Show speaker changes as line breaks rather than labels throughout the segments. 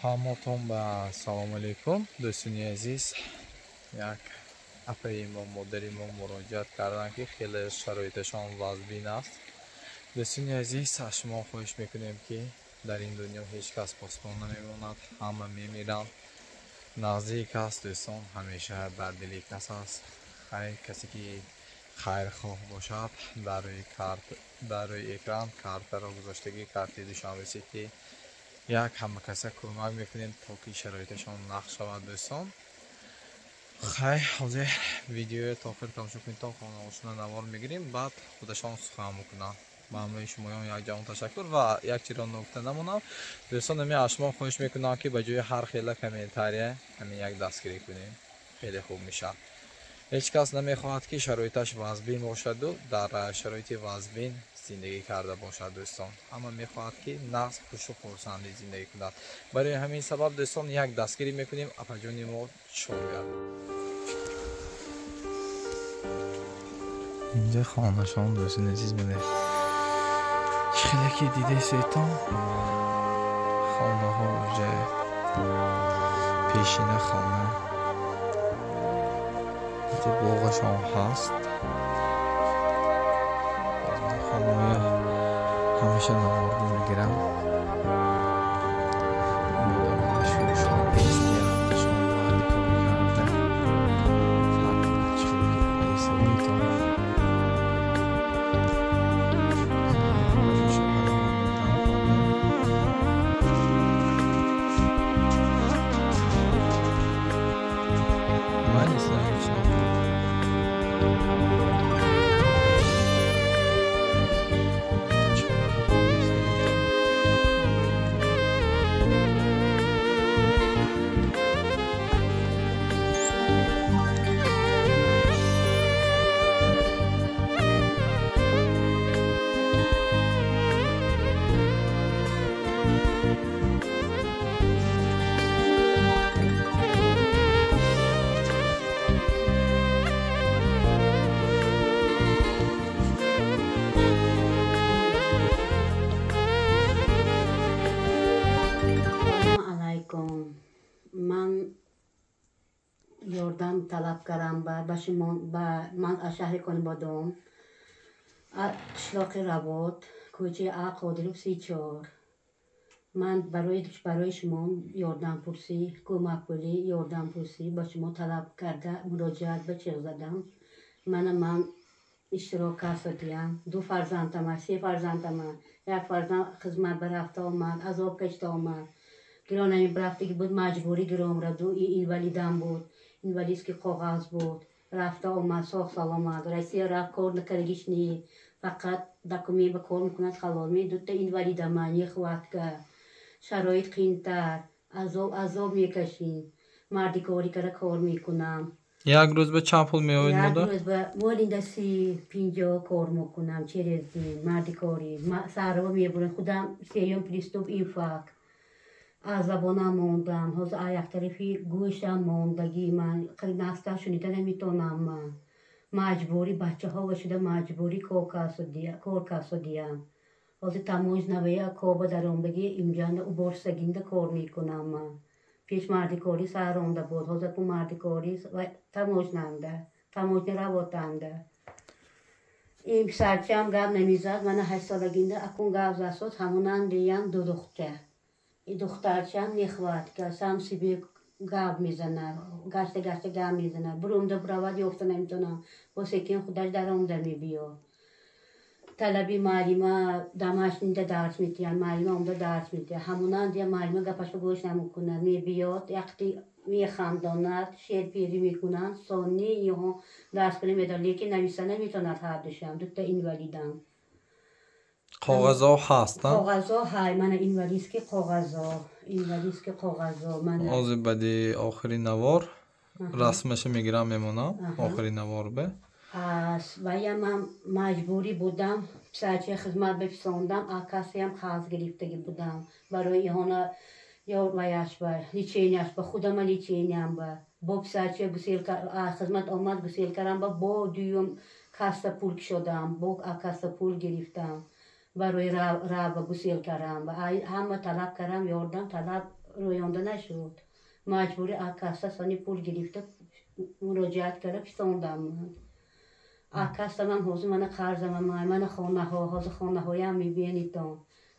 Ҳаматон ба салому алейкум, дӯстони азиз. Як апаи мо, модари мо муроҷиат карданд, ки хеле шароиташон вазбин аст. Дӯстони азиз, аз шумо хоҳиш мекунем, ки дар ин дунё ҳеҷ кас посбон намемонад, ҳама мемиранд. Наздик аст, дӯстон, ҳамеша дар дили кас аст. Хайр, касе ки хайрхоҳ бошад, дар рӯи экран картаро гузоштагӣ, карти Душанбе Сити, як ҳама каса кӯмак мекунем, то ки шароиташон нақш шавад, дӯстон. Хай, ҳозир видеои то охир тамошо кунед, то хонавошона навор мегирем, баъд худашон сухан мекунанд. Ба ҳамаи шумоён якҷаҳон ташаккур ва як чиро нукта намонам. Дӯстон, ами аз шумо хоҳиш мекунам, ки ба ҷои ҳар хела комментария ҳамин як дастгирӣ кунем, хеле хуб мешавад. Ҳеҷ кас намехоҳад, ки шароиташ вазбин бошаду дар шароити вазбин зиндагӣ карда бошад, дӯстон. Ҳама мехоҳад, ки нағз, хушу хурсандӣ зиндагӣ кунад. Барои ҳамин сабаб, дӯстон, як дастгирӣ мекунем, апаҷони мо чоргар. Инҷа хонашон, дӯстони азиз, мебинед. Хеле ки дидесетон, хонаҳо уже пешина хона, боғашон ҳаст. Хонаҳоя ҳамеша навор мегирам.
Ман ёрдам талаб кардам ба шумо. Ман аз шаҳри Конибодом, қишлоқи Равот, кӯчаи А Қодиров 34. Ман барои шумо ёрдампурсӣ, кӯмакпулӣ, ёрдампурсӣ ба шумо талаб карда муроҷиат ба чиғ задам. Мана ман иштирок кардам. Ду фарзандама, се фарзандама. Як фарзанд хизмат ба рафта омад, азоб кашида омад. Гиронами рафтаги буд, маҷбурӣ гиром раду, инвалидам буд, инвалидский коғаз буд. Рафта омад, соғ саломат. Россия рафт, кор накардагиш не, фақат документ ба кор мекунад, халол. Мен дута инвалидама, нехватка, шароит қиинтар, азоб азоб мекашем. Мардикорӣ кара кор мекунам.
Як рӯз ба чанд пул меояд, модар?
Як рӯз ба молинда 30-50 кор мекунам, через день мардикорӣ. Сарва мебурам, худам сеюм приступ инфаркт. Аз забонам мондам, ҳозир аз як тарафи гӯшам мондагӣ, ман наста шунида наметонам. Ман маҷбурӣ бачаҳо шуда маҷбурӣ кор касодиям. Ҳозир таможнавая коба даромдагӣ, инҷанда уборсагинда кор мекунам. Ман пеш мардикорӣ саронда буд, ҳозир ку мардикорӣ таможнанда, таможня работанда. Ин писарчаам гап намезад, мана 8-солагинда акун гап засод, ҳамонандиям ду духтар. И духтарчам нехватка, сам себе гап мезанад, гашта гашта гап мезанад. Бурумда буравад, ёфта наметонам. Бо секин худаш даромда мебиёд. Талаби муаллима домашнинда дарс метиҳанд, муаллима омда дарс метиҳад. Ҳамонандия муаллима гапашро гӯш намекунад, мебиёд, яқти механдонад, шерпирӣ мекунанд, сонни иҳо дарс кунӣ медорад, лекин нависа наметонад ҳардушам, дута инвалидам.
Коғазҳо ҳаст,
коғазҳо ҳай, мана инвалидский коғазҳо, инвалидский коғазҳо мана.
Ҳозир баъди охири навор расмаша мегирам, мемонам охири навор бе.
Вая ман маҷбурӣ будам, писарчаи хизмат бифисондам, а касеам қарз гирифтагӣ будам барои иҳона ё ваяш ба леченияш ба худама лечениям ба бо писарча гусел хизмат омад, гусел кардам ба бо дуюм касса пул кушодам, бо касса пул гирифтам. Барои раба гусел кардам. Ҳама талаб кардам, ёрдам талаб рӯёнда нашуд. Маҷбури акаса сони пул гирифта муроҷиат карда фисондам. Акасамам ҳозир мана қарзамам, мана хонаҳо, ҳозир хонаҳоям мебинедтон.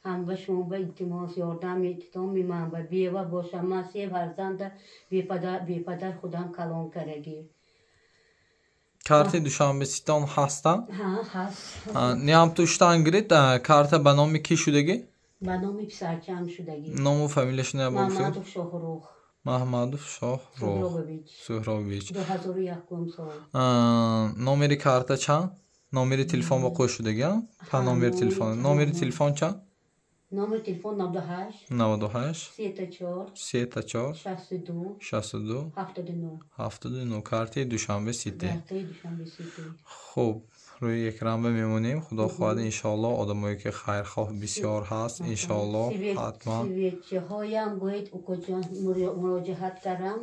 Ҳам ба шумо ба илтимос ёрдам метитон меман ба бева бошам. Ман се фарзанда бепадар худам калон кардагӣ.
Карти Душанбе Ситон ҳастам?
Ҳа, ҳаст.
Неам туштан гирид, карта ба номи кӣ шудагӣ?
Ба номи писарчаам шудагӣ.
Ному фамилияш не богӯ?
Маҳмадов Шоҳрух.
Маҳмадов Шоҳрух Суҳробович.
2001 сол.
Номери карта чанд? Номери телефон ба қӯй шудагӣ? Ҳа, номери телефон. Номери телефон чанд?
Номери телефон 98
98
34
34
62
62
79
79. Карти Душанбе Сити.
Карти Душанбе Сити.
Хуб, рӯи экран бимонем. Худо хоҳад иншоаллоҳ одамое ки хайрхоҳ бисёр ҳаст, иншоаллоҳ ҳатман.
Светчиҳоям гӯед укоҷон муроҷиат кардам,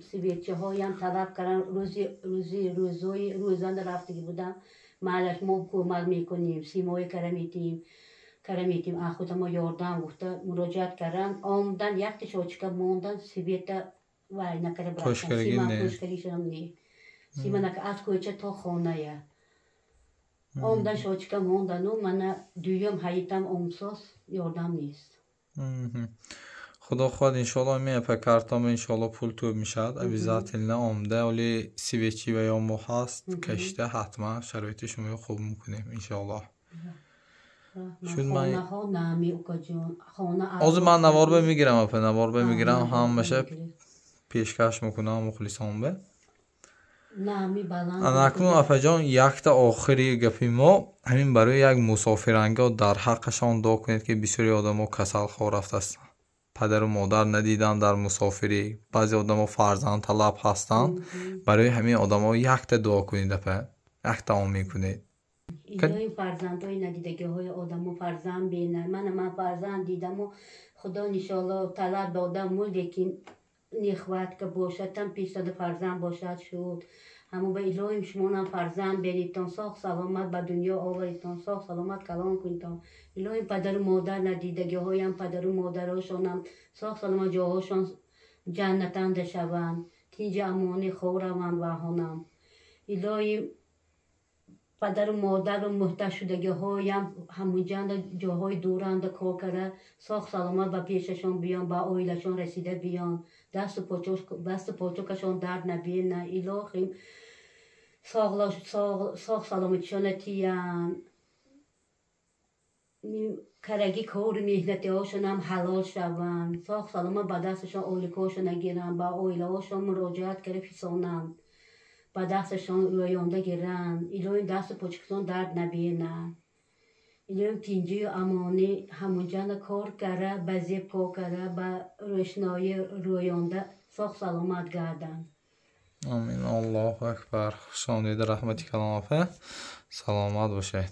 светчиҳоям талаб кардам, рӯзи рӯзи рӯзои рӯзанда рафтагӣ будам. Маълаш мо кӯмак мекунем, симои кара метиҳем. Кара метиҳем, а худамо ёрдам гуфта муроҷиат кардам. Омдан якта шочка мондан света вай накара брафтан. Сима қӯшкаришам не. Сима нака аз кӯча то хоная. Омдан шочка мондану мана дуюм ҳаитам омсоз ёрдам нест.
Худо хоҳад иншоаллоҳ меапа картома иншоаллоҳ пул тӯб мешавад. Обязательно омда оли свечи ва ё мо ҳаст кашида ҳатман шароити шуморо хуб мекунем иншоаллоҳ. Ҳозир ман наворба мегирам апа, наворба мегирам, ҳамаша пешкаш мекунам мухлисонба. Анакнун апаҷон якта охири гапи мо ҳамин барои як мусофирангоҳ дар ҳаққашон дуо кунед ки бисёри одамо касалхор рафтаастанд. Падару модар надиданд дар мусофирӣ, баъзе одамо фарзандталаб ҳастанд. Барои ҳамин одамо якта дуо кунед апа, якта омин кунед.
Илоҳи фарзандҳои надидагиҳои одамо фарзанд бинад. Мана ман фарзанд дидаму худо иншоаллоҳ талаб додаму, лекин нехватка бошад, там пешдода фарзанд бошад шуд. Ҳамо ба илоҳим шумонам фарзанд беритон, соғ саломат ба дунё оваритон, соғ саломат калон кунитон. Илоҳим падару модар надидагиҳоям падару модарошонам соғ саломат ҷоҳошон ҷаннатанда шаванд, тинҷи амонӣ хораванд ваҳонам. Илоҳим падару модару муҳтаҷшудагиҳоям ҳамунҷанда ҷоҳои дуранда кор карда соғ саломат ба пешашон биён, ба оилашон расида биён, дасту почокашон дард набинад. Илоҳим соғ саломатишона тиянд, караги кору меҳнатиҳошонам ҳалол шаванд, соғ саломат ба дасташон оликҳошона гиранд, ба оилаҳошон муроҷиат карда фисонанд, ба дасташон рӯёнда гиранд. Илоҳим дасту почокашон дард набинад. Илоҳим тинҷию амонӣ ҳамунҷанда кор карда, ба зеб кор карда, ба рӯшноӣ рӯёнда соғ саломат гарданд.
Амин. Аллоҳу акбар. Хуш омадед, раҳмати калом апа. Саломат бошед.